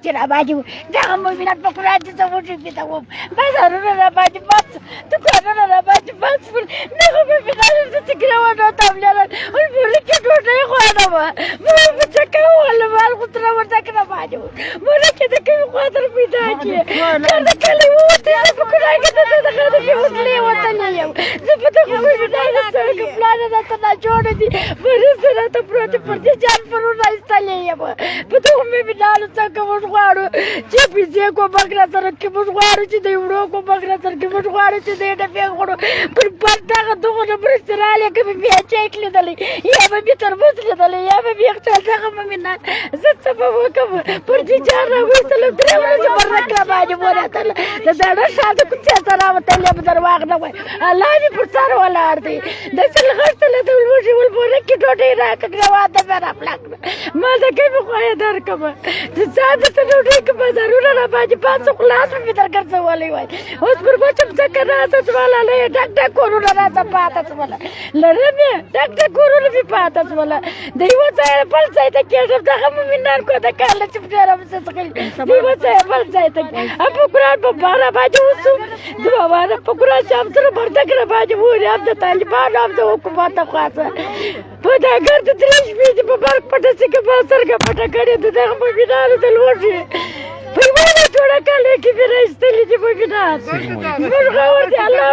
چې را باندې دغه مؤمنان په قرآن چې څه وشي کې وم، بازارونه را باندې بس، دوکانونه را باندې بس شول. دغه مؤمنان زه چې ګرېوانو ته ولاړل، ولبوري کې ډوډۍ غواړم، مور په چکه ووهله، مال خو ترې ورته کړه باندې و مور کې د کومې خوا در پیدا کړې؟ کار د کلي ووتې. زه په قرآن کې د دغه د بېوزلۍ وتلې یم. زه په دغه مؤمنانو څنګه پلانه راته ناجوړه دي، مریض راته پروت دی، پر دې جان پرون راایستلې یم. په دغو مؤمنانو څنګه موږ غواړو چې پیسې کومک را سره کړي؟ موږ غواړو چې د وړو کومک را سره کړي. موږ غواړو چې د ډبې غواړو پر پر دغه دغه نه مرستې رالې. که مې بیا چیک لیدلی یا به مې ترموز لیدلی یا به مې یخچال، دغه مؤمنان زه څه به وکړم؟ پر دې جان راویستلم، 3 ورځې پر رکړه باندې وراتله، د زاړه ښار د کوڅې څخه راوتلې یم. درواغ نه وایم، الله مې پر سر ولاړ دی. د سلغښتله د لوږې ولبوره کې ډوډۍ راکړه، ګرېوان ته مې راپلا کړه. ما د کومې خوا یې درکړم د ځان د څه ډوډۍ که بازارونه را باندې پاڅو، خلاص مې درګرځولی وای. اوس پر وچه مځکه راته شوله، له یې ډک ډک کورونه راته پاته شوله، لرم یې ډک ډک کورونه مې پاته شوله. د یوه ځای بل ځای ته کېږم. دغه مؤمنان کو د کاله چې ډېره مې څخلي، د یوه ځای بل ځای ته په قرآن په باره باندې اوسو. دوه په قرآن چې هم سره بردک را باندې ووري، هم د طالبانو هم د حکومت خواته. په دا ګرد 3 شپې چې په برق پټه سي که ما سترګه پټه کړې، د دغه مؤمنانو د لوږې په یوه جوړه کالۍ کې مې را ایستلي دي مؤمنان. موږ غور دي الله.